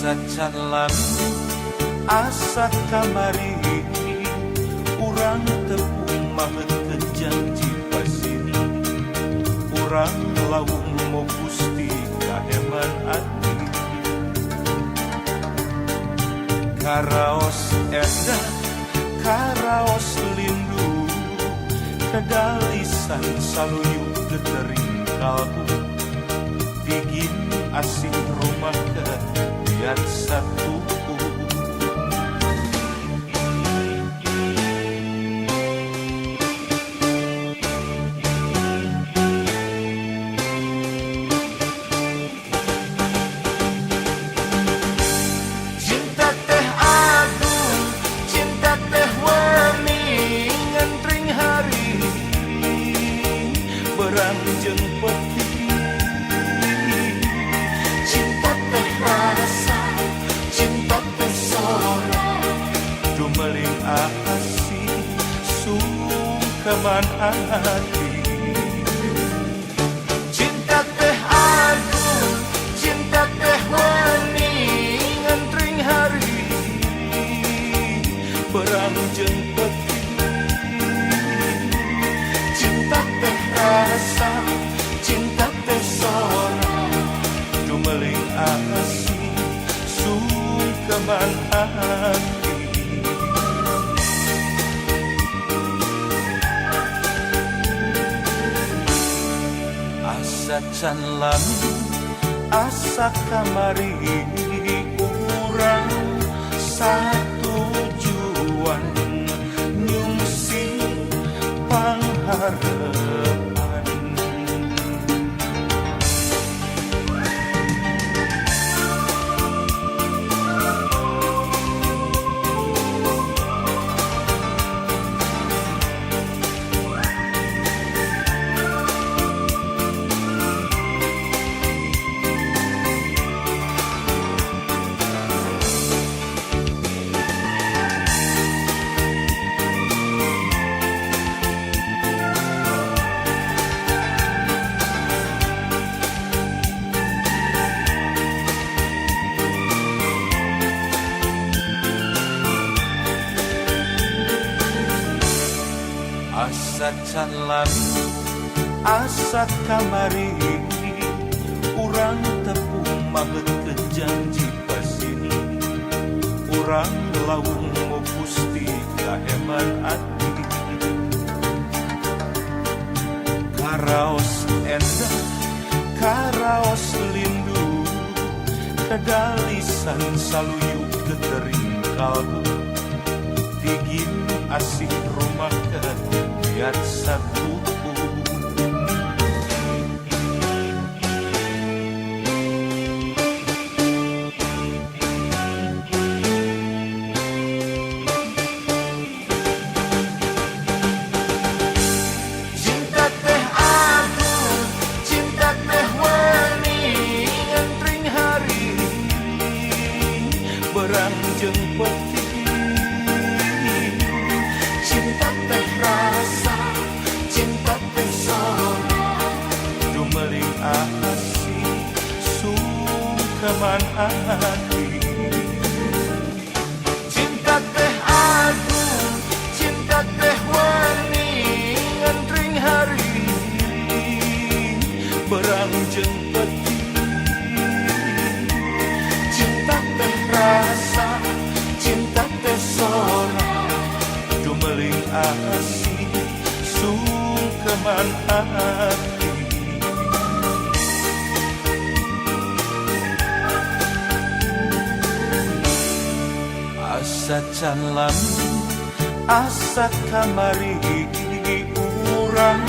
Asa can lami, asa kamari, urang tepung maheutkeun janji pasini. Urang lawung mo Gusti kaheman ati. Karaos endah, karaos lindu, kedalisan saluyu getering kalbu. Tigin asih rumah biar satu. Cinta teh agung, cinta teh wani, ngentring hari berang jeung peti. Cinta teh rasa, cinta teh sora, dumeling asih sungkeman hati. Cinta teh agung, cinta teh wani, ngentring hari berang jeung peti. Cinta teh rasa, cinta teh sora, dumeling asih sungkeman hati. Asa can lami, asa kamari, urang satujuan nyungsi pangharepan. Asa can lami, asa kamari, urang tepung maheutkeun janji pasini. Urang lawung mo Gusti kaheman ati. Karaos endah, karaos lindu, kedalisan saluyu getering kalbu. Tigin asih rumah biar satu. Cinta teh agung, cinta teh wani, ngentring hari berang jeung peti. Cinta teh rasa, cinta teh sora, dumeling asih sungkeman hati. Cinta teh agung, cinta teh wani, ngentring hari berang jeung peti. Cinta teh rasa, cinta teh sora, dumeling asih sungkeman hati. Asa can lami, asa kamari, urang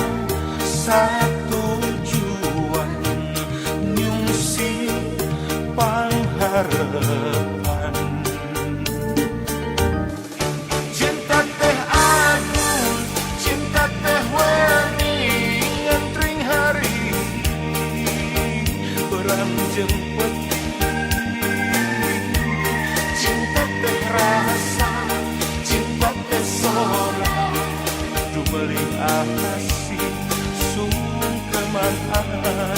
satujuan nyungsi pangharepan. Cinta teh agung, cinta teh wani, ngentring hari berang jeung peti. Cinta teh rasa, cinta teh sora, dumeling asih sungkeman hati.